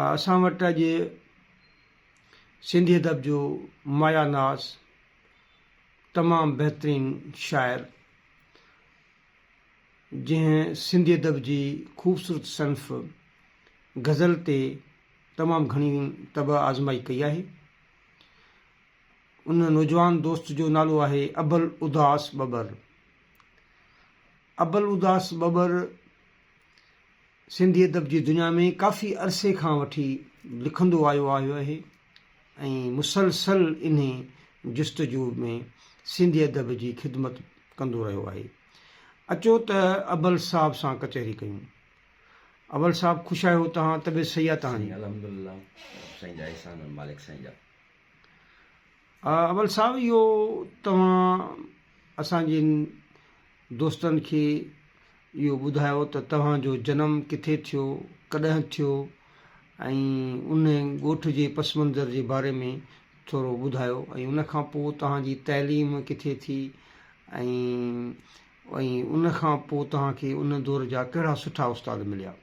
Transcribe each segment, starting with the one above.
اسان وٽ اڄ سنڌي ادب جو مايا ناز تمام بهترين شاعر جنهن سنڌي ادب جي خوبصورت صنف غزل تي تمام گهڻي طبع آزمائي ڪئي آهي. ان نوجوان دوست جو نالو آهي ابل اداس ٻٻر. ابل اداس ٻٻر سنڌي ادب جي دنيا ۾ ڪافي عرصي کان وٺي لکندو آيو آيو آهي ۽ مسلسل انهي جستجو ۾ سنڌي ادب جي خدمت ڪندو رهيو آهي. اچو ته ابل صاحب سان ڪچهري ڪيون. ابل صاحب خوش آهيو توهان طبيعت صحيح آهي توهان جي؟ سائين الحمدلله رب سائين جا احسان آهن مالڪ سائين جا. ابل صاحب اهو توهان اسان جي دوستن کي اهو ٻڌايو ته توهان جو جنم ڪٿي ٿيو، ڪڏهن ٿيو ۽ ان ڳوٺ جي پس منظر جي باري ۾ ٿورو ٻڌايو ۽ ان کان پوء توهان جي تعليم ڪٿي ٿي ۽ ۽ ان کان پوء توهان کي ان دور جا ڪهڙا سٺا استاد مليا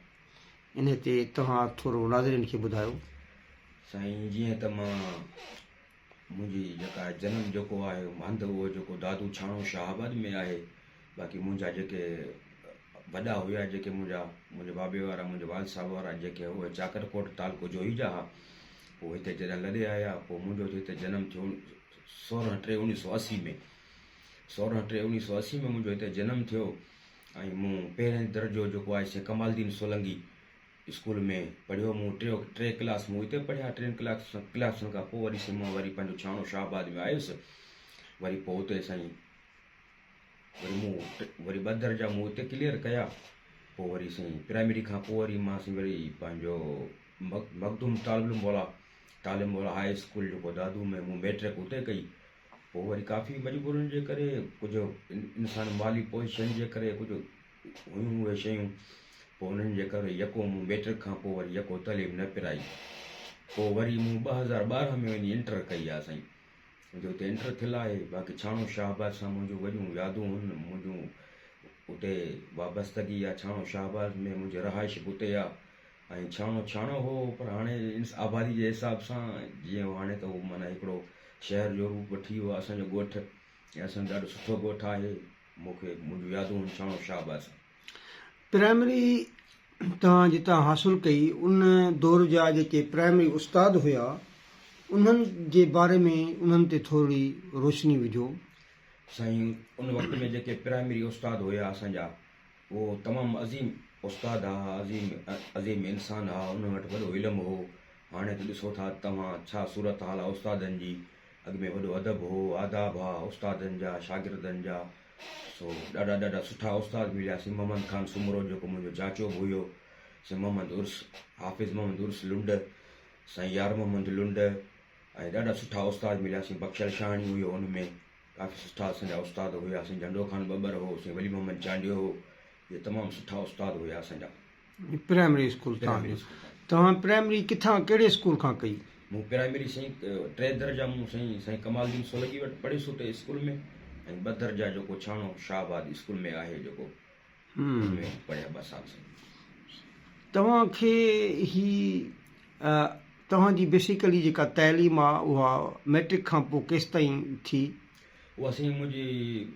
انهي تي توهان ٿورو ناظرين کي ٻڌايو. سائين جيئن ته مان منهنجي جيڪا جنم جيڪو آهي هنڌ اهو جيڪو دادو ڇاڻو شاهه آباد ۾ آهي باقي منهنجا جيڪي وڏا هيا جيڪي منهنجا منهنجي بابي وارا منهنجي والد صاحب وارا جيڪي اهي چاڪر ڪوٽ تعلقو جوهي جا ها پوء هتي جڏهن لڏي آيا پوء منهنجو هتي جنم ٿيو 16 ٽي 1980 ۾ 16 ٽي 1980 ۾ منهنجو هتي جنم ٿيو ۽ مون پهرين درجو جيڪو آهي سي ڪمال الدين سولنگي اسڪول ۾ پڙهيو مون ٽيو ٽي ڪلاس مون اتي پڙهيا ٽن ڪلاس ڪلاسن کان پوء وري سي مان وري پنهنجو ڇاڻو شاهه آباد ۾ آيس وري پوء اتي سائين وري مون وري ٻه درجا مون اتي ڪليئر ڪيا پوء وري سائين پرائمري کان پوء وري مان سائين وري پنهنجو مخدوم طالب الموليٰ طالب الموليٰ هاء اسڪول جيڪو دادو ۾ مون ميٽرڪ اتي ڪئي پوء وري ڪافي مجبورين جي ڪري ڪجهه انسان مالي پوزيشن جي ڪري ڪجهه هيون اهي شيون پوء انهن جي ڪري يڪو مون ميٽرڪ کان پوء وري يڪو تعليم نه پرائي پوء وري مون 2012 ۾ وڃي انٽر ڪئي آ سائين منهنجو اتي انٽر ٿيل آهي باقي ڇاڻو شاهه آباد سان منهنجون وڏيون يادون هن منهنجون اتي وابستگي آ ڇاڻو شاهه آباد ۾ منهنجي رهائش به اتي آ ۽ ڇاڻو ڇاڻو هو پر هاڻي آبادي جي حساب سان جيئن هاڻي ته هو معنيٰ هڪڙو شهر جو روپ وٺي ويو آ اسان جو ڳوٺ ۽ اسان جو ڏاڍو سٺو ڳوٺ آهي مون کي منهنجون يادون هن ڇاڻو شاهه آباد سان. پرائمري توهان جتان حاصل ڪئي ان دور جا جيڪي پرائمري استاد هيا انهن جي باري ۾ انهن تي ٿورڙي روشني وجهو. سائين ان وقت ۾ جيڪي پرائمري استاد هيا اسان جا اهو تمام عظيم استاد ها عظيم عظيم انسان ها انهن وٽ وڏو علم هو هاڻي ته ڏسو ٿا توهان ڇا صورت حال آ استادن جي اڳ ۾ وڏو ادب هو، آداب ها استادن جا، شاگردن جا، سو ڏاڍا ڏاڍا سٺا استاد مليا، سي محمد خان سومرو جيڪو منهنجو چاچو به هيو، سي محمد عرس، حافظ محمد عرس لنڊ، سائين يار محمد لنڊ ۽ ڏاڍا سٺا استاد مليا، سائين بخشل شاهاڻي هيو ان ۾ ڪافي سٺا اسان جا استاد هيا، سائين جهنڊو خان ٻٻر هو، سائين ولي محمد چانڊيو هو، اهي تمام سٺا استاد هيا اسان جا. پرائمري اسڪول تان جو توهان پرائمري ڪٿان ڪهڙي اسڪول کان ڪئي؟ مون پرائمري سائين ٽي درجا مون سائين سائين ڪمال الدين سولنگي وٽ پڙهيس اتي اسڪول ۾ ۽ ٻه درجا جيڪو ڇاڻو شاهه آباد اسڪول ۾ آهي جيڪو ان ۾ پڙهيا ٻه سال سائين. توهان کي هي توهان جي بيسيڪلي جيڪا تعليم آ اها ميٽرڪ کان پوء ڪيستائين ٿي؟ اها سائين منهنجي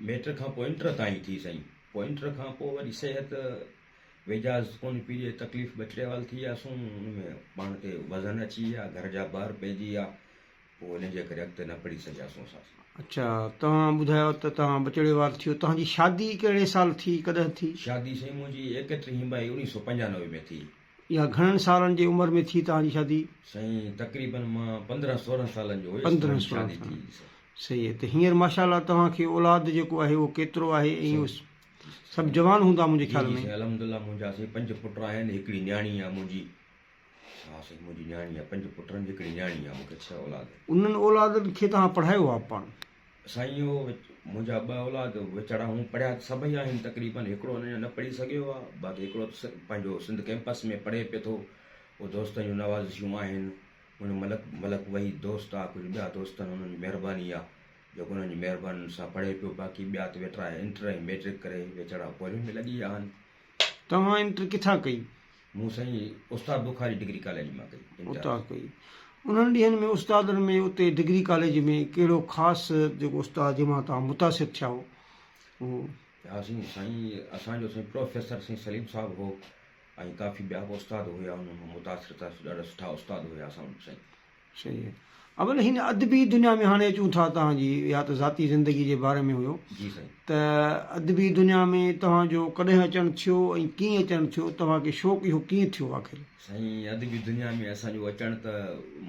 ميٽرڪ کان پوء انٽر تائين ٿي سائين پوء انٽر کان پوء وري صحت ويجاز ڪونه پي جي تڪليف ٻچڙي وال ٿي وياسون ان ۾ پاڻ تي وزن اچي ويا گهر جا بار پئجي ويا پوء ان جي ڪري اڳتي نه پڙهي سگهياسون اسان. اڇا توهان ٻڌايو ته توهان ٻچڙي وال ٿيو توهان جي شادي ڪهڙي سال ٿي ڪڏهن ٿي؟ شادي سائين منهنجي ايڪٽيهين مئي اوڻيهه سو پنجانوي ۾ ٿي. اها گهڻن سالن جي عمر ۾ ٿي توهان جي شادي؟ سائين تقريبن مان پندرهن سورهن سالن جو هيس پندرهن سورهن شادي ٿي. صحيح ته هينئر ماشاء الله توهان کي اولاد جيڪو آهي اهو ڪيترو آهي ۽ سڀ جوان هوندا منهنجي خيال ۾. جي سائين الحمدلله منهنجا سائين پنج پٽ آهن هڪڙي نياڻي آ منهنجي ها سائين منهنجي نياڻي آ پنج پٽن جي هڪڙي نياڻي آ مونکي ڇهه اولاد آهن. انهن اولادن کي توهان پڙهايو آ پاڻ؟ سائين اهو منهنجا ٻه اولاد ويچارا هون پڙهيا ته سڀئي آهن تقريبن هڪڙو اڃا نه پڙهي سگهيو آ باقي هڪڙو ته پنهنجو سنڌ ڪيمپس ۾ پڙهي پيو ٿو اهو دوستن جون نوازشون آهن منهنجو ملڪ ملڪ وحيد دوست آ ڪجهه ٻيا دوست آهن انهن جي مهرباني آ جيڪو انهن جي مهربانين سان پڙهي پيو باقي ٻيا ته ويترا انٽر ۽ ميٽرڪ ڪري ويچارا پورهين ۾ لڳي ويا آهن. توهان انٽر ڪٿان ڪئي؟ مون سائين استاد بخاري ڊگري ڪاليج مان ڪئي انٽر. اتان ڪئي. انهن ڏينهن ۾ استادن ۾ اتي ڊگري ڪاليج ۾ ڪهڙو خاص جيڪو استاد جنهن مان توهان متاثر ٿيا هو اهو؟ ها سائين، سائين اسان جو سائين پروفيسر سائين سليم صاحب هو ۽ ڪافي ٻيا به استاد هيا انهن مان متاثر ٿياسون ڏاڍا سٺا استاد هيا اسان وٽ سائين. صحيح آهي. اول هن ادبي دنيا ۾ هاڻي اچون ٿا توهان جي يا ته ذاتي زندگي جي باري ۾ هيو جي سائين. ته ادبي دنيا ۾ توهان جو ڪڏهن اچڻ ٿيو ۽ ڪيئن اچڻ ٿيو توهان کي شوق اهو ڪيئن ٿيو آخر؟ سائين ادبي دنيا ۾ اسان جو اچڻ ته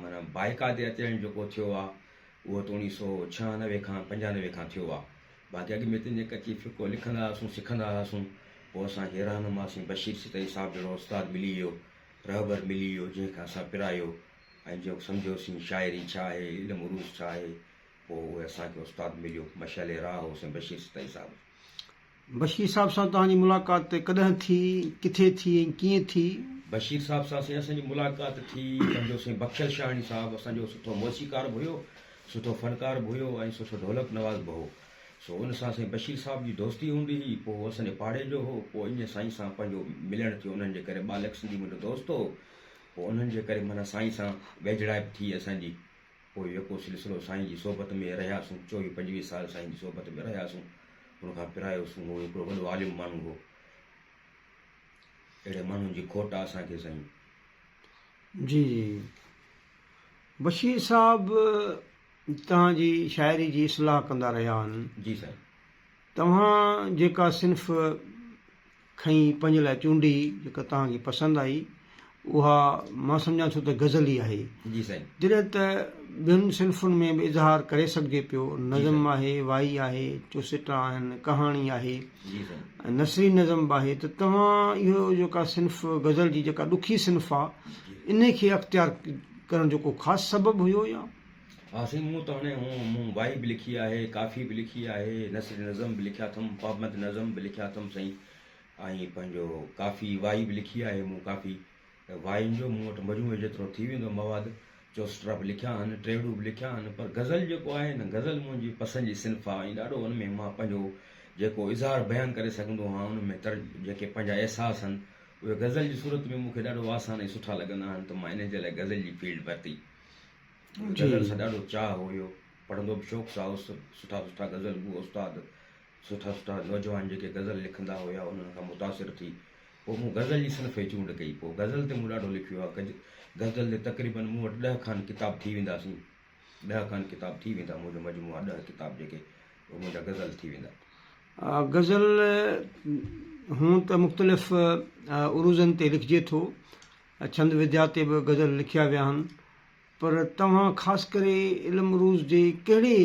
معنيٰ باقاعدي اچڻ جيڪو ٿيو آ اهو ته اوڻيهه سو ڇهانوي کان پنجانوي کان ٿيو آ باقي اڳ ۾ ته ائين ڪچي ڦڪو لکندا هئاسون سکندا هئاسون پوء اسان کي رهنما سائين بشير سيتائي صاحب جهڙو استاد ملي ويو رهبر ملي ويو جنهن کان اسان پرايو ۽ جو سمجهيوسين شاعري ڇا آهي، علم عروض ڇا آهي، پوء اهي اسان کي استاد مليو، مشعل راهه هو سائين بشير سيتائي صاحب. بشير صاحب سان توهان جي ملاقات ڪڏهن ٿي، ڪٿي ٿي ۽ ڪيئن ٿي؟ بشير صاحب سان سائين اسان جي ملاقات ٿي، پنهنجو سائين بخشل شاهاڻي صاحب اسان جو سٺو موسيقار به هيو، سٺو فنڪار به هيو ۽ سٺو ڍولڪ نواز به هو، سو ان سان سائين بشير صاحب جي دوستي هوندي هئي، پوء هو اسان جي پاڙي جو هو، پوء ائين سائين سان پنهنجو ملڻ ٿيو، انهن جي ڪري ٻالڪ سنڌي منهنجو دوست هو، پوء انهن جي ڪري معنيٰ سائين سان ويجهڙائپ ٿي اسان جي. پوء يڪو سلسلو سائين جي صحبت ۾ رهياسون، چوويهه پنجويهه سال سائين جي صحبت ۾ رهياسون، ان کان پرايوسون، هو هڪڙو وڏو عالم ماڻهو هو. اهڙي ماڻهن جي کوٽ آ اسان کي سائين. جي جي بشير صاحب توهان جي شاعري جي اصلاح ڪندا رهيا آهن. جي سائين. توهان جيڪا صنف کڻي پنهنجي لاء چونڊي جيڪا توهان کي پسند آئي اها مان سمجهان ٿو ته غزل ئي آهي. جي سائين. جڏهن ته ٻين صنفن ۾ به اظهار ڪري سگهجي پيو، نظم آهي، وائي آهي، چوسٽا آهن، ڪهاڻي آهي جي سائين. ۽ نثري نظم به آهي ته توهان اهو جيڪا صنف غزل جي جيڪا ڏکي صنف آ انهي کي اختيار ڪرڻ جو ڪو خاص سبب هيو يا؟ ها سائين مون ته هاڻي مون وائي به لکي آهي، ڪافي به لکي آهي، نثري نظم به لکيا اٿم، پابند نظم به لکيا اٿم سائين ۽ پنهنجو ڪافي وائي به لکي آهي مون ڪافي واين جو مون وٽ مجموعي جيترو ٿي ويندو مواد چوسٽرا به لکيا آهن، ٽيڙو به لکيا آهن پر غزل جيڪو آهي نه غزل منهنجي پسند جي صنف آهي ۽ ڏاڍو ان ۾ مان پنهنجو جيڪو اظهار بيان ڪري سگهندو آهيان ان ۾ تر جيڪي پنهنجا احساس آهن اهي غزل جي صورت ۾ مون کي ڏاڍو آسان ۽ سٺا لڳندا آهن ته مان انهي جي لاء غزل جي فيلڊ ورتي. غزل سان ڏاڍو چاهه هيو، پڙهندو به شوق سان هوس، سٺا سٺا غزل گو استاد، سٺا سٺا نوجوان جيڪي غزل لکندا هيا انهن کان متاثر ٿي پوء مون غزل جي صنف ئي چونڊ ڪئي، پوء غزل تي مون ڏاڍو لکيو آهي، غزل تي تقريبن مون وٽ ڏهه کن ڪتاب ٿي ويندا سين، ڏهه کن ڪتاب ٿي ويندا منهنجو مجموعا ڏهه ڪتاب جيڪي اهي منهنجا غزل ٿي ويندا. غزل هونء ته مختلف عروضن تي لکجي ٿو، ڇند وديا تي به غزل لکيا ويا آهن، پر توهان خاص ڪري علم عروض جي ڪهڙي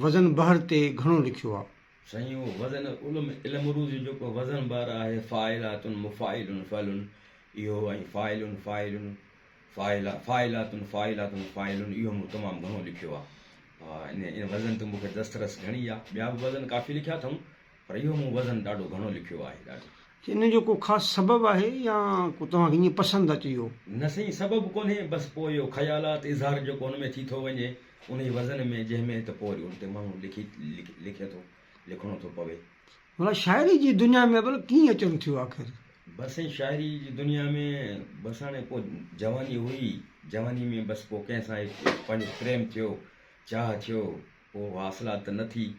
وزن بحر تي گهڻو لکيو آهي؟ سائين اهو وزن علم علم عروض جو جيڪو وزن بحر آهي فاعلاتن مفاعلن فعلن اهو ۽ فاعلن فاعلن فاعلا فاعلاتن فاعلاتن فاعلن اهو مون تمام گهڻو لکيو آهي ان ان وزن تي مون کي دسترس گهڻي آهي ٻيا به وزن ڪافي لکيا اٿم پر اهو مون وزن ڏاڍو گهڻو لکيو آهي ڏاڍو. ان جو ڪو خاص سبب آهي يا ڪو توهان کي ائين پسند اچي ويو؟ نه سائين سبب ڪونهي بس پوء اهو خيالات اظهار جيڪو ان ۾ ٿي ٿو وڃي انهي وزن ۾ جنهن ۾ ته پوء وري ان تي ماڻهو لکي لکي ٿو لکڻو ٿو پوي. ڀلا شاعري جي دنيا ۾ اول ڪيئن اچڻ ٿيو آخر؟ بس سائين شاعري جي دنيا ۾ بس هاڻي پوء جواني هئي جواني ۾ بس پوء ڪنهن سان پنهنجو پريم ٿيو چاهه ٿيو پوء حاصلات ته نه ٿي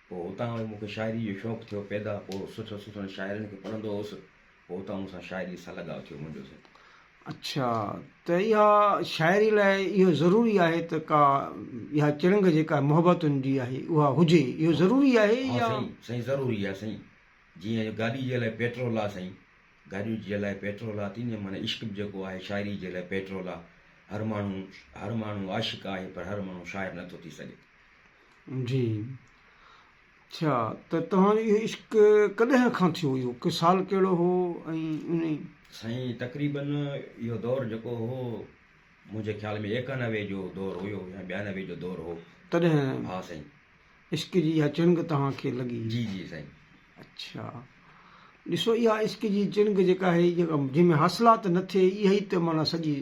پوء اتان وري مون کي شاعري جو شوق ٿيو پيدا، پوء سٺن سٺن شاعرن کي پڙهندو هوس، پوء اتان مون سان شاعري سان لڳاء ٿيو منهنجو سائين. اڇا ته اها شاعري لاء اهو ضروري آهي ته ڪا اها چڻنگ جيڪا محبتن جي آهي اها هجي اهو ضروري آهي ها يا؟ سائين، سائين ضروري آهي سائين، جيئن گاڏي جي لاء پيٽرول آهي سائين، گاڏي جي لاء پيٽرول آهي تيئن معنيٰ عشق به جيڪو آهي شاعري جي لاء پيٽرول آهي، هر ماڻهو هر ماڻهو عاشق آهي پر هر ماڻهو شاعر نٿو ٿي سگهي. جي اڇا ته توهان جو اهو عشق ڪڏهن کان ٿيو اهو ڪي سال ڪهڙو هو ۽ انهي. سائين تقريبن اهو دور جيڪو هو منهنجي خيال ۾ ايڪانوي جو دور هيو يا ٻيانوي جو دور هو. تڏهن ها سائين. عشق جي اها چڻنگ توهان کي لڳي. جي جي سائين. اڇا ڏسو اها عشق جي چڻنگ جيڪا آهي جيڪا جنهن ۾ حاصلات نه ٿئي اها ئي ته معنيٰ سڄي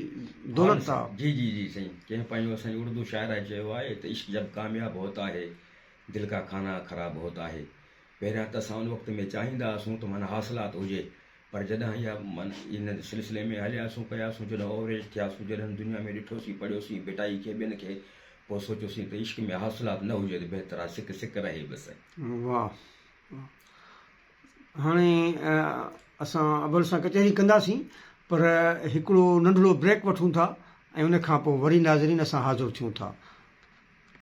دولت آ. جي جي جي سائين ڪنهن پنهنجو اسان جي اردو شاعره چيو آهي ته عشق جب ڪامياب هوتا هي دل ڪا کانا خراب هوتا هي پهريان ته اسان ان وقت ۾ چاهيندا هئاسون ته معنيٰ حاصلات هجي پر جڏهن اها من ان سلسلي ۾ هلياسون ڪياسون جڏهن اوور ايج ٿياسون جڏهن دنيا ۾ ڏٺوسين پڙهيوسين ڀٽائي کي ٻين کي پوء سوچيوسين ته عشق ۾ حاصلات نه هجي ته بهتر آهي سڪ سڪ رهي بس. واهه هاڻي اسان ابل سان ڪچهري ڪنداسين پر هڪڙو ننڍڙو بريڪ وٺون ٿا ۽ ان کان پوء وري ناظرين اسان حاضر ٿيون ٿا.